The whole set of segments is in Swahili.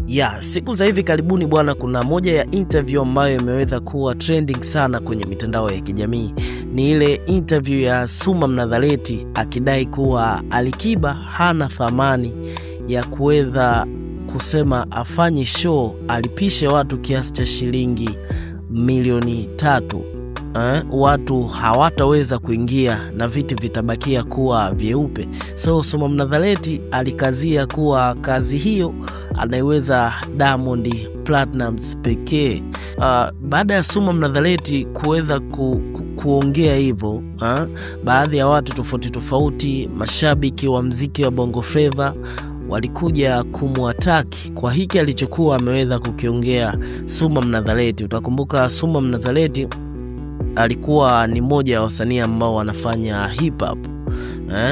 Ya siku za hivi karibuni bwana, kuna moja ya interview ambayo imeweza kuwa trending sana kwenye mitandao ya kijamii. Ni ile interview ya Suma Mnadhareti akidai kuwa Alikiba hana thamani ya kuweza kusema afanye show alipishe watu kiasi cha shilingi milioni 3. Watu hawataweza kuingia na viti vitabakia kuwa vyeupe. So Suma Mnadhareti alikazia kuwa kazi hiyo anaiweza Diamond Platnumz pekee. Baada ya Suma Mnadhareti kuweza kuongea hivyo, baadhi ya watu tofauti tofauti, mashabiki wa mziki wa Bongo Flava walikuja kumwataki kwa hiki alichokuwa ameweza kukiongea Suma Mnadhareti. Utakumbuka Suma Mnadhareti alikuwa ni mmoja ya wasanii ambao wanafanya hip hop.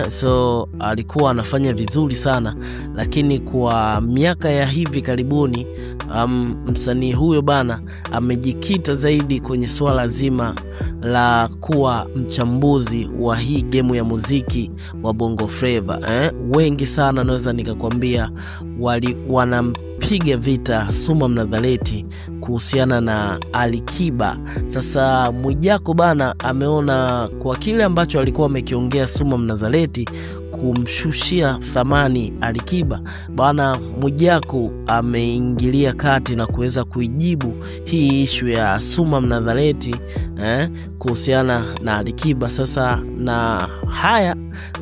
So alikuwa anafanya vizuri sana, lakini kwa miaka ya hivi karibuni msanii huyo bana amejikita zaidi kwenye swala zima la kuwa mchambuzi wa hii gemu ya muziki wa Bongo Flava. Wengi sana naweza nikakwambia wanampiga vita Suma Mnadhareti kuhusiana na Alikiba. Sasa Mwijaku bana ameona kwa kile ambacho alikuwa amekiongea Suma Mnadhareti kumshushia thamani Alikiba bana, Mwijaku ameingilia kati na kuweza kuijibu hii ishu ya Suma Mnadhareti kuhusiana na Alikiba. Sasa na haya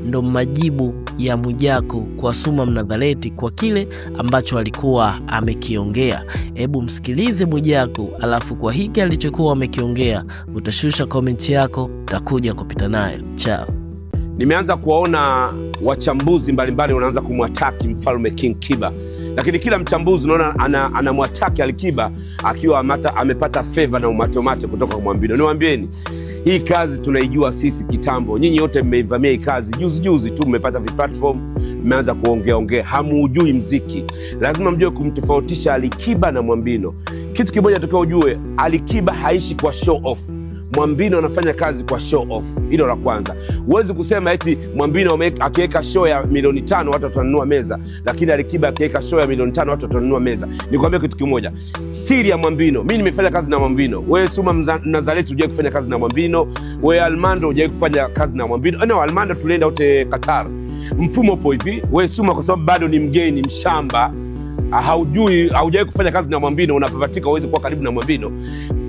ndo majibu ya Mwijaku kwa Suma Mnadhareti kwa kile ambacho alikuwa amekiongea. Hebu msikilize Mwijaku, alafu kwa hiki alichokuwa amekiongea utashusha comment yako, takuja kupita nayo. Chao. Nimeanza kuwaona wachambuzi mbalimbali wanaanza kumwataki mfalme King Kiba, lakini kila mchambuzi unaona anamwataki Alikiba akiwa amepata favor na umate umate kutoka kwa Mwambino. Niwaambieni, hii kazi tunaijua sisi kitambo, nyinyi wote mmeivamia hii kazi juzi juzi tu, mmepata viplatform, mmeanza kuongea ongea, hamuujui mziki. Lazima mjue kumtofautisha Alikiba na Mwambino. Kitu kimoja takiwa ujue, Alikiba haishi kwa show off. Mwambino anafanya kazi kwa show off. Hilo la kwanza. Huwezi kusema eti Mwambino akiweka show ya milioni 5 watu watanunua meza, lakini Alikiba akiweka show ya milioni 5 watu watanunua meza. Nikwambie kitu kimoja, siri ya Mwambino, mimi nimefanya kazi na Mwambino. Wewe Suma Mnazareti hujawahi kufanya kazi na Mwambino, wewe Almando hujawahi kufanya kazi na Mwambino. No, Almando tulienda wote Qatar. Mfumo upo hivi, wewe Suma kwa sababu bado ni mgeni mshamba, haujui, haujawahi kufanya kazi na Mwambino, unapapatika, uweze kuwa karibu na Mwambino.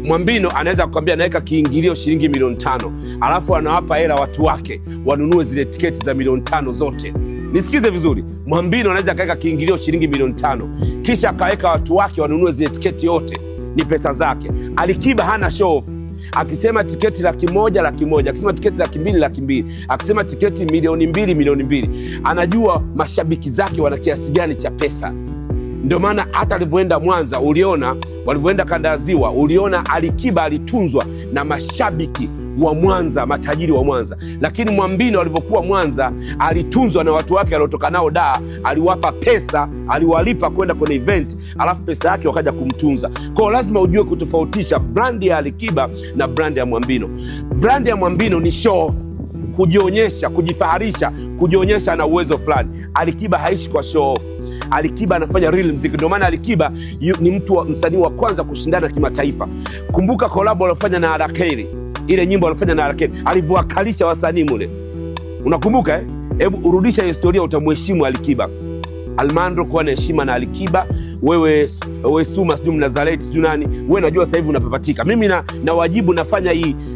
Mwambino anaweza kukwambia anaweka kiingilio shilingi milioni 5, alafu anawapa hela watu wake wanunue zile tiketi za milioni 5 zote. Nisikize vizuri, Mwambino anaweza akaweka kiingilio shilingi milioni 5, kisha akaweka watu wake wanunue zile tiketi yote, ni pesa zake. Alikiba hana show off. Akisema tiketi 100,000, 100,000, akisema tiketi 200,000, 200,000, akisema tiketi milioni 2, milioni 2. Anajua mashabiki zake wana kiasi gani cha pesa. Ndio maana hata alivyoenda Mwanza uliona, walivyoenda kanda ya Ziwa uliona Alikiba alitunzwa na mashabiki wa Mwanza, matajiri wa Mwanza. Lakini Mwambino alivyokuwa Mwanza alitunzwa na watu wake aliotoka nao Dar, aliwapa pesa, aliwalipa kwenda kwenye event, alafu pesa yake wakaja kumtunza. Kwa hiyo lazima ujue kutofautisha brandi ya Alikiba na brandi ya Mwambino. Brandi ya Mwambino ni show off, kujionyesha, kujifaharisha, kujionyesha na uwezo fulani. Alikiba haishi kwa show off. Alikiba anafanya real mziki. Ndio maana Alikiba ni mtu wa msanii wa kwanza kushindana kimataifa. Kumbuka collab alofanya na Arakeli, ile nyimbo alofanya na Arakeli, alivyowakalisha wasanii mule, unakumbuka eh? Hebu urudisha historia, utamheshimu Alikiba. Almandro kuwa na heshima na Alikiba. Wewe Suma sijui Mnazareti sijui nani, wewe najua sasa hivi unapapatika. Mimi na wajibu nafanya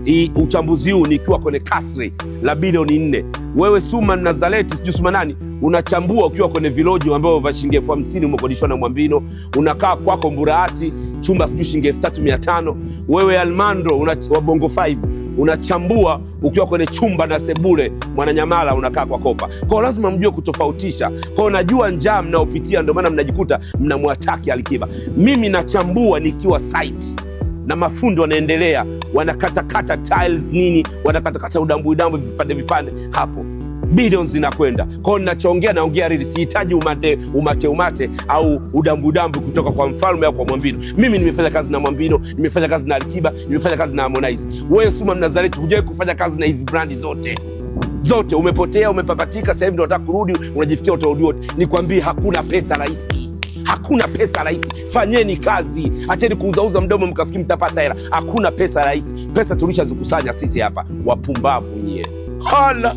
hii uchambuzi huu nikiwa kwenye kasri la bilioni 4. Wewe Suma Mnazareti sijui Suma nani, unachambua ukiwa kwenye viloji ambao vya shilingi 50,000 umekodishwa na Mwambino, unakaa kwako Mburahati chumba sijui shilingi 3,500. Wewe Almando wa Bongo 5 unachambua ukiwa kwenye chumba na sebule Mwananyamala unakaa kwa kopa. Kwa hiyo lazima mjue kutofautisha. Kwa hiyo najua njaa mnaopitia, ndio maana mnajikuta mnamwataki Alikiba. Mimi nachambua nikiwa site na mafundi wanaendelea, wanakatakata tiles nini, wanakatakata udambu udambu, vipande vipande hapo, billions zinakwenda. Kwa hiyo ninachoongea naongea real, sihitaji umate umate umate au udambu udambu kutoka kwa mfalme au kwa Mwambino. Mimi nimefanya kazi na Mwambino, nimefanya kazi na Alikiba, nimefanya kazi na Harmonize. Wewe Suma Mnazareti hujawahi kufanya kazi na hizi brandi zote zote, umepotea, umepapatika. Sasa hivi ndio unataka kurudi, unajifikia utarudi wote. Nikwambie, hakuna pesa rahisi. Hakuna pesa rahisi, fanyeni kazi, acheni kuuzauza mdomo mkafikiri mtapata hela. Hakuna pesa rahisi, pesa tulishazikusanya sisi hapa. Wapumbavu nyie, hala.